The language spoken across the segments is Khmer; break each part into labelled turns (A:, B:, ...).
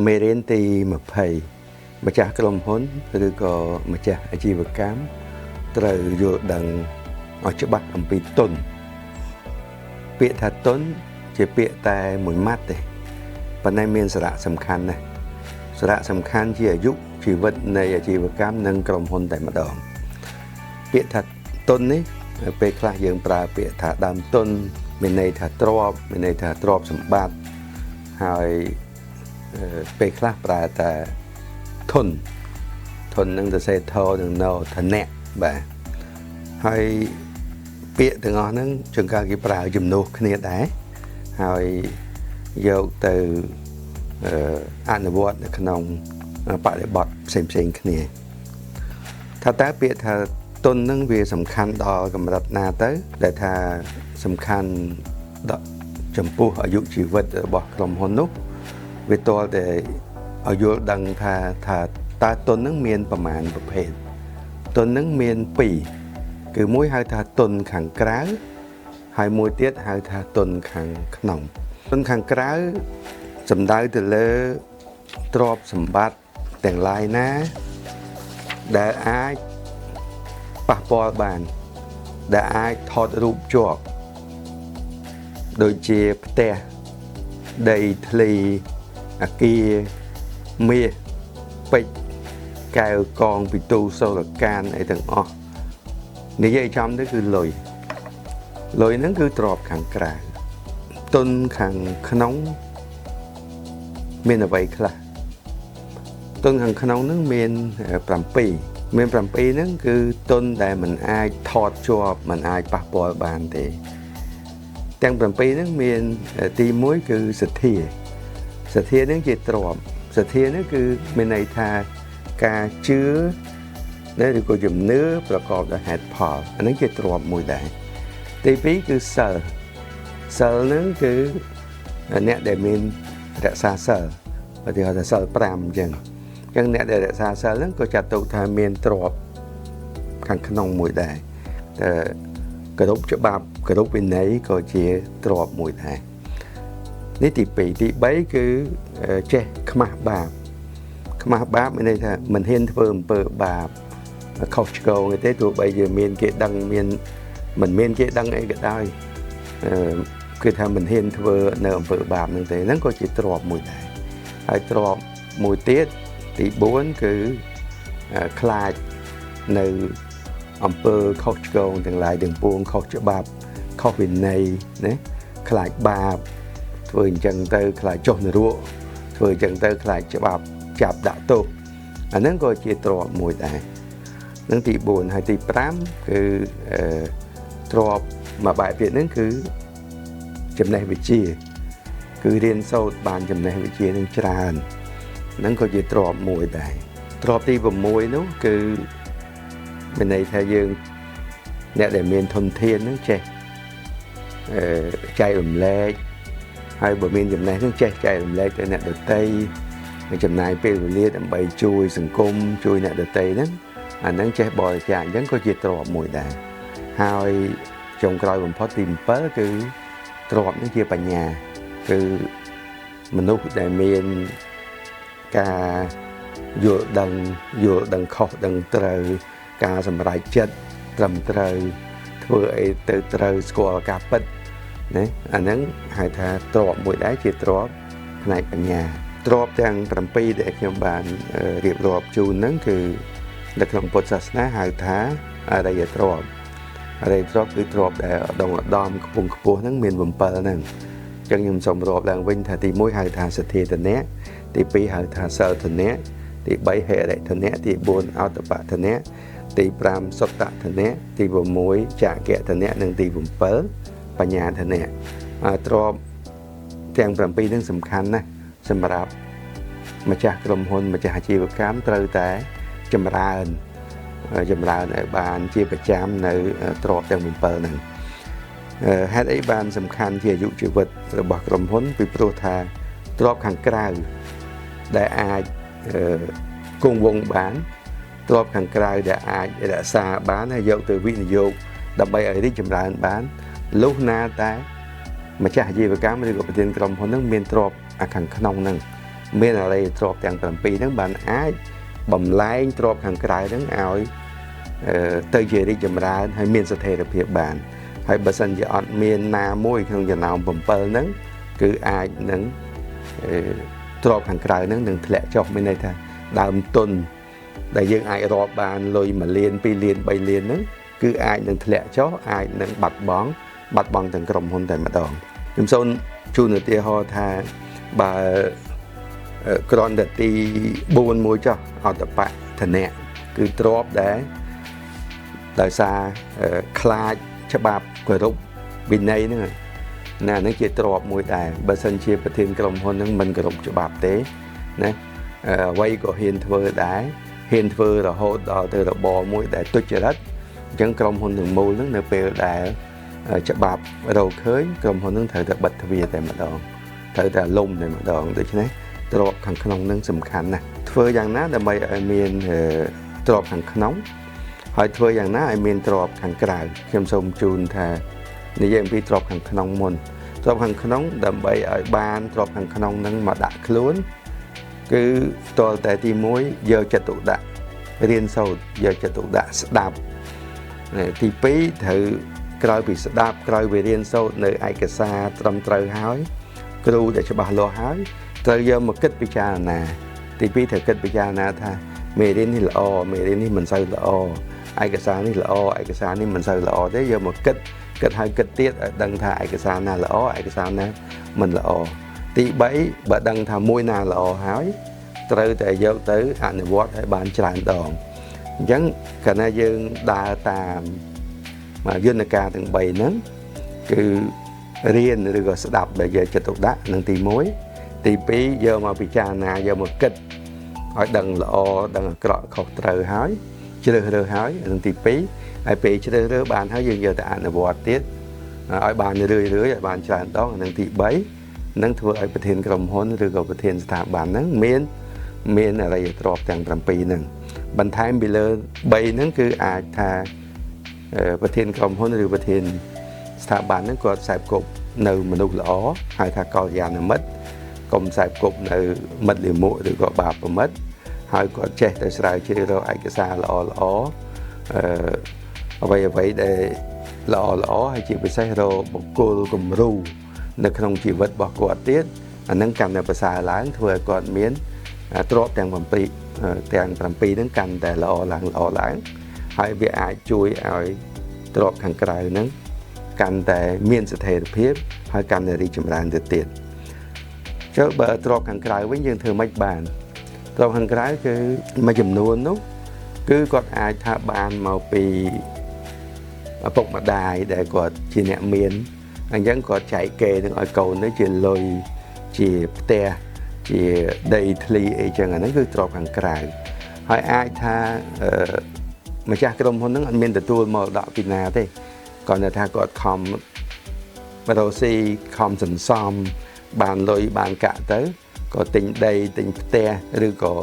A: មេរៀនទី20ម្ចាស់ក្រុមហ៊ុនឬក៏ម្ចាស់អាជីវកម្មត្រូវយល់ដឹងឲ្យច្បាស់អំពីទុនពាក្យថាទុនជាពាក្យតែមួយម៉ាត់ទេប៉ុន្តែមានសារៈសំខាន់ណាស់សារៈសំខាន់ជាអាយុជីវិតនៃអាជីវកម្មនិងក្រុមហ៊ុនតែម្ដងពាក្យថាទុននេះពេលខ្លះយើងប្រើពាក្យថាដើមទុនមានន័យថាទ្រព្យមានន័យថាទ្រព្យសម្បត្តិហើយពេលខ្លះប្រើតែធនធននឹងទៅសេធនឹងណធនៈបាទហើយពាក្យទាំងអស់ហ្នឹងជួនកាលគេប្រើជំនួសគ្នាដែរហើយយកទៅអនុវត្តនៅក្នុងបរិបទផ្សេងផ្សេងគ្នាថាតើពាក្យថាទុននឹងវាសំខាន់ដល់កម្រិតណាទៅដែលថាសំខាន់ដល់ចំពោះអាយុជីវិតរបស់ក្រុមហ៊ុននោះវាទាល់តែឲ្យយល់ដឹងថាតើទុននឹងមានប្រមាណប្រភេទទុននឹងមាន2គឺមួយហៅថាទុនខាងក្រៅហើយមួយទៀតហៅថាទុនខាងក្នុងទុនខាងក្រៅសំដៅទៅលើទ្រព្យសម្បត្តិទាំងឡាយណាដែលអាចប៉ះពាល់បានដែលអាចថតរូបជាប់ដូចជាផ្ទះដីធ្លីអគារមាសពេជ្រកែវកងពិទូសូរកានអីទាំងអស់និយាយចំទៅគឺលុយលុយហ្នឹងគឺទ្រព្យខាងក្រៅទុនខាងក្នុងមានអ្វីខ្លះទុនខាងក្នុងហ្នឹងមាន7មាន7ហ្នឹងគឺទុនដែលមិនអាចថតជាប់មិនអាចប៉ះពាល់បានទេទាំង7ហ្នឹងមានទី1គឺសទ្ធាសទ្ធាហ្នឹងជាទ្រព្យសទ្ធាហ្នឹងគឺមានន័យថាការជឿឬក៏ជំនឿប្រកបដោយហេតុផលអាហ្នឹងជាទ្រព្យមួយដែរទី2គឺសិលសិលហ្នឹងគឺអ្នកដែលមានរក្សាសិលឧទាហរណ៍ថាសិល5អញ្ចឹងអ្នកដែលរក្សាសិលហ្នឹងក៏ចាត់ទុកថាមានទ្រព្យខាងក្នុងមួយដែរតែគោរពច្បាប់គោរពវិន័យក៏ជាទ្រព្យមួយដែរនេះទី2ទី3គឺចេះខ្មាស់បាបខ្មាស់បាបមានន័យថាមិនហ៊ានធ្វើអំពើបាបខុសឆ្គងទេទោះបីជាមានគេដឹងមានមិនមានគេដឹងអីក៏ដោយគឺថាមិនហ៊ានធ្វើនៅអំពើបាបហ្នឹងទេហ្នឹងក៏ជាទ្រព្យមួយដែរហើយទ្រព្យមួយទៀតទី4គឺខ្លាចនៅអំពើខុសឆ្គងទាំងឡាយទាំងពួងខុសច្បាប់ខុសវិន័យណាខ្លាចបាបធ្វើអញ្ចឹងទៅខ្លាចចុះនរកធ្វើអញ្ចឹងទៅខ្លាចច្បាប់ចាប់ដាក់ទោសអាហ្នឹងក៏ជាទ្រព្យមួយដែរនឹងទី4ហើយទី5គឺទ្រព្យមួយបែបទៀតហ្នឹងគឺចំណេះវិជ្ជាគឺរៀនសូត្របានចំណេះវិជ្ជានឹងច្រើនហ្នឹងក៏ជាទ្រព្យមួយដែរទ្រព្យទី6នោះគឺមានន័យថាយើងអ្នកដែលមានធនធានហ្នឹងចេះចែករំលែកហើយបើមានចំណេះហ្នឹងចេះចែករំលែកទៅអ្នកដទៃចំណាយពេលវេលាដើម្បីជួយសង្គមជួយអ្នកដទៃហ្នឹងអាហ្នឹងចេះបរិច្ចាគអញ្ចឹងក៏ជាទ្រព្យមួយដែរហើយចុងក្រោយបំផុតទី7គឺទ្រព្យនេះជាបញ្ញាគឺមនុស្សដែលមានការយល់ដឹងខុសដឹងត្រូវការសម្រេចចិត្តត្រឹមត្រូវធ្វើអីទៅត្រូវស្គាល់ការពិតណាអាហ្នឹងហៅថាទ្រព្យមួយដែរជាទ្រព្យផ្នែកបញ្ញាទ្រព្យទាំង7ដែលខ្ញុំបានរៀបរាប់ជូនហ្នឹងគឺនៅក្នុងពុទ្ធសាសនាហៅថាអរិយទ្រព្យអរិយទ្រព្យគឺទ្រព្យដែលឧត្តមខ្ពង់ខ្ពស់ហ្នឹងមាន7ហ្នឹងអញ្ចឹងខ្ញុំសូមរាប់ឡើងវិញថាទី1ហៅថាសទ្ធាធនៈទី2ហៅថាសិលធនៈទី3ហិរិធនៈទី4អោតបធនៈទី5សុតធនៈទី6ចកធនៈនិងទី7បញ្ញាធនៈទ្រព្យទាំង7ហ្នឹងសំខាន់ណាស់សម្រាប់ម្ចាស់ក្រុមហ៊ុនម្ចាស់អាជីវកម្មត្រូវតែចម្រើនឲ្យបានជាប្រចាំនៅទ្រព្យទាំង7ហ្នឹងហេតុអីបានសំខាន់ជាអាយុជីវិតរបស់ក្រុមហ៊ុនពីព្រោះថាទ្រព្យខាងក្រៅដែលអាចគង់វង្សបានទ្រព្យខាងក្រៅដែលអាចរក្សាបានហើយយកទៅវិនិយោគដើម្បីឲ្យរីកចម្រើនបានលុះណាតែម្ចាស់អាជីវកម្មឬក៏ប្រធានក្រុមហ៊ុនហ្នឹងមានទ្រព្យខាងក្នុងហ្នឹង មានអរិយទ្រព្យទាំង7ហ្នឹងបានអាចបំលែងទ្រព្យខាងក្រៅហ្នឹងឲ្យទៅជារីកចម្រើនហើយមានស្ថិរភាពបានហើយបើសិនជាអត់មានណាមួយក្នុងចំណោម7ហ្នឹងគឺអាចនឹងទ្រព្យខាងក្រៅហ្នឹងនឹងធ្លាក់ចុះមានន័យថាដើមទុនដែលយើងអាចរាប់បានលុយ1លាន2លាន3លានហ្នឹងគឺអាចនឹងធ្លាក់ចុះអាចនឹងបាត់បង់ទាំងក្រុមហ៊ុនតែម្ដងខ្ញុំសូមជូនឧទាហរណ៍ថាបើក្រនតែទី4មួយចុះអត្តបៈធនៈគឺទ្រព្យដែលដោយសារខ្លាចច្បាប់គោរពវិន័យហ្នឹងណាហ្នឹងជាទ្រព្យមួយដែរបើសិនជាប្រធានក្រុមហ៊ុនហ្នឹងមិនគោរពច្បាប់ទេណាអ្វីក៏ហ៊ានធ្វើដែរហ៊ានធ្វើរហូតដល់ទៅរបរមួយដែលទុច្ចរិតអញ្ចឹងក្រុមហ៊ុនទាំងមូលហ្នឹងនៅពេលដែលច្បាប់រកឃើញក្រុមហ៊ុនហ្នឹងត្រូវតែបិទទ្វារតែម្ដងត្រូវតែលំតែម្ដងដូច្នេះទ្រព្យខាងក្នុងហ្នឹងសំខាន់ណាស់ធ្វើយ៉ាងណាដើម្បីឲ្យមានទ្រព្យខាងក្នុងហើយធ្វើយ៉ាងណាឲ្យមានទ្រព្យខាងក្រៅខ្ញុំសូមជូនថានិយាយអំពីទ្រព្យខាងក្នុងមុនទ្រព្យខាងក្នុងដើម្បីឲ្យបានទ្រព្យខាងក្នុងហ្នឹងមកដាក់ខ្លួនគឺតលតែទី1យកចិត្តទុកដាក់រៀនសូត្រយកចិត្តទុកដាក់ស្ដាប់ទី2ត្រូវក្រោយពីស្ដាប់ក្រោយពីរៀនសូត្រនៅឯកសារត្រឹមត្រូវហើយគ្រូដែលច្បាស់លាស់ហើយត្រូវយកមកគិតពិចារណាទី2ត្រូវគិតពិចារណាថាមេរៀននេះល្អមេរៀននេះមិនសូវល្អឯកសារនេះល្អឯកសារនេះមិនសូវល្អទេយកមកគិតហើយគិតទៀតឲ្យដឹងថាឯកសារណាល្អឯកសារណាមិនល្អទី3បើដឹងថាមួយណាល្អហើយត្រូវតែយកទៅអនុវត្តឲ្យបានច្រើនដងអញ្ចឹងកាលណាយើងដើរតាមយន្តការទាំង3ហ្នឹងគឺរៀនឬក៏ស្ដាប់ដែលយកចិត្តទុកដាក់នឹងទី1ទី2យកមកពិចារណាយកមកគិតឲ្យដឹងល្អដឹងអាក្រក់ខុសត្រូវហើយជ្រើសរើសហើយនឹងទី2ហើយពេលជ្រើសរើសបានហើយយើងយកទៅអនុវត្តទៀតឲ្យបានរឿយៗឲ្យបានច្រើនដងនឹងទី3នឹងធ្វើឲ្យប្រធានក្រុមហ៊ុនឬក៏ប្រធានស្ថាប័នហ្នឹងមានអរិយទ្រព្យទាំង7ហ្នឹងបន្ថែមពីលើ3ហ្នឹងគឺអាចថាប្រធានក្រុមហ៊ុនឬប្រធានស្ថាប័នហ្នឹងគាត់ខ្សែគប់នៅមនុស្សល្អហៅថាកល្យាណមិត្តកុំខ្សែគប់នៅមិត្តលាមកឬក៏បាបមិត្តហើយគាត់ចេះតែស្រាវជ្រាវរកឯកសារល្អល្អអ្វីដែលល្អល្អហើយជាពិសេសរកបុគ្គលគំរូនៅក្នុងជីវិតរបស់គាត់ទៀតអានឹងកាន់តែប្រសើរឡើងធ្វើឲ្យគាត់មានទ្រព្យទាំង7ហ្នឹងកាន់តែល្អឡើងល្អឡើងហើយវាអាចជួយឲ្យទ្រព្យខាងក្រៅហ្នឹងកាន់តែមានស្ថិរភាពហើយកាន់តែរីកចម្រើនទៅទៀតចុះបើទ្រព្យខាងក្រៅវិញយើងធ្វើម៉េចបានទ្រព្យខាងក្រៅគឺមួយចំនួននោះគឺគាត់អាចថាបានមកពីឪពុកម្ដាយដែលគាត់ជាអ្នកមានអញ្ចឹងគាត់ចែកគេនឹងឲ្យកូននេះជាលុយជាផ្ទះជាដីធ្លីអីចឹងអាហ្នឹងគឺទ្រព្យខាងក្រៅហើយអាចថាម្ចាស់ក្រុមហ៊ុនហ្នឹងអត់មានទទួលមរតកពីណាទេគាត់ថាគាត់ខំរកស៊ីខំសន្សំបានលុយបានកាក់ទៅក៏ទិញដីទិញផ្ទះឬក៏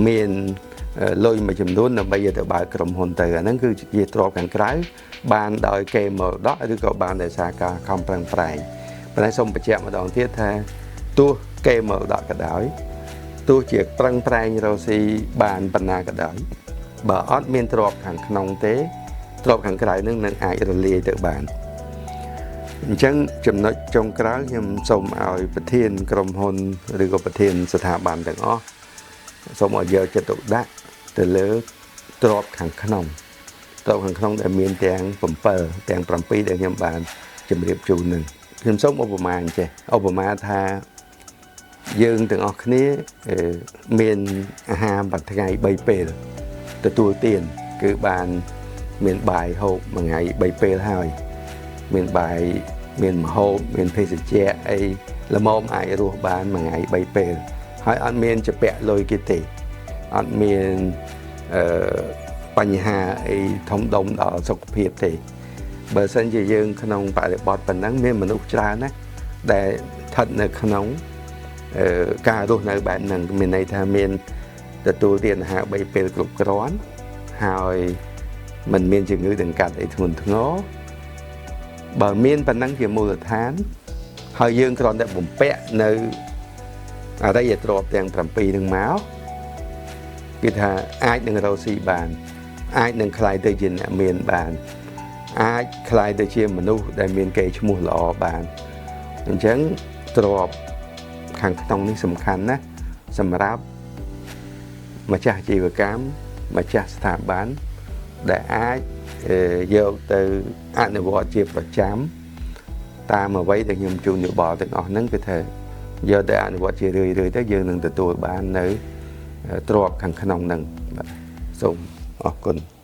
A: មានលុយមួយចំនួនដើម្បីយកទៅបើកក្រុមហ៊ុនទៅអាហ្នឹងគឺជាទ្រព្យខាងក្រៅបានដោយគេមរតកឬក៏បានដោយសារការខំប្រឹងប្រែងប៉ុន្តែសូមបញ្ជាក់ម្ដងទៀតថាទោះគេមរតកក៏ដោយទោះជាប្រឹងប្រែងរកស៊ីបានប៉ុណ្ណាក៏ដោយបើអត់មានទ្រព្យខាងក្នុងទេទ្រព្យខាងក្រៅនឹងនឹងអាចរលាយទៅបានអញ្ចឹងចំណុចចុងក្រោយខ្ញុំសូមឲ្យប្រធានក្រុមហ៊ុនឬក៏ប្រធានស្ថាប័នទាំងអស់សូមឲ្យយកចិត្តទុកដាក់ទៅលើទ្រព្យខាងក្នុងទ្រព្យខាងក្នុងដែលមានទាំង7ទាំង7ដែលខ្ញុំបានជម្រាបជូននឹងខ្ញុំសូមឧបមាអញ្ចេះឧបមាថាយើងទាំងអស់គ្នាមានអាហារមួយថ្ងៃ3ពេលទទួលទានគឺបានមានបាយហូបមួយថ្ងៃ3ពេលហើយមានបាយមានម្ហូបមានភេសជ្ជៈអីល្មមអាចរស់បានមួយថ្ងៃ3ពេលហើយអត់មានជពាក់លុយគេទេអត់មានបញ្ហាអីធំដុំដល់សុខភាពទេបើសិនជាយើងក្នុងបរិបទប៉ុណ្ណឹងមានមនុស្សច្រើនណាស់ដែលស្ថិតនៅក្នុងការរស់នៅបែបហ្នឹងមានន័យថាមានទទួលទានអាហារ3ពេលគ្រប់គ្រាន់ហើយមិនមានជំងឺដង្កាត់អីធ្ងន់ធ្ងរបើមានប៉ុណ្ណឹងជាមូលដ្ឋានហើយយើងគ្រាន់តែបំពាក់នៅ អរិយទ្រព្យទាំង7នឹងមកគឺថាអាចនឹងរកស៊ីបាន អាចនឹងក្លាយទៅជាអ្នកមានបាន អាចក្លាយទៅជាមនុស្សដែលមានកេរ្តិ៍ឈ្មោះល្អបានអញ្ចឹងទ្រព្យខាងក្នុងនេះសំខាន់ណាស់សម្រាប់ម្ចាស់អាជីវកម្មម្ចាស់ស្ថាប័នដែលអាចយកទៅអនុវត្តជាប្រចាំតាមអ្វីដែលខ្ញុំជូនយោបល់ទាំងអស់ហ្នឹងគឺថាយកទៅអនុវត្តជារឿយៗទៅយើងនឹងទទួលបាននៅទ្រព្យខាងក្នុងហ្នឹងបាទសូមអរគុណ។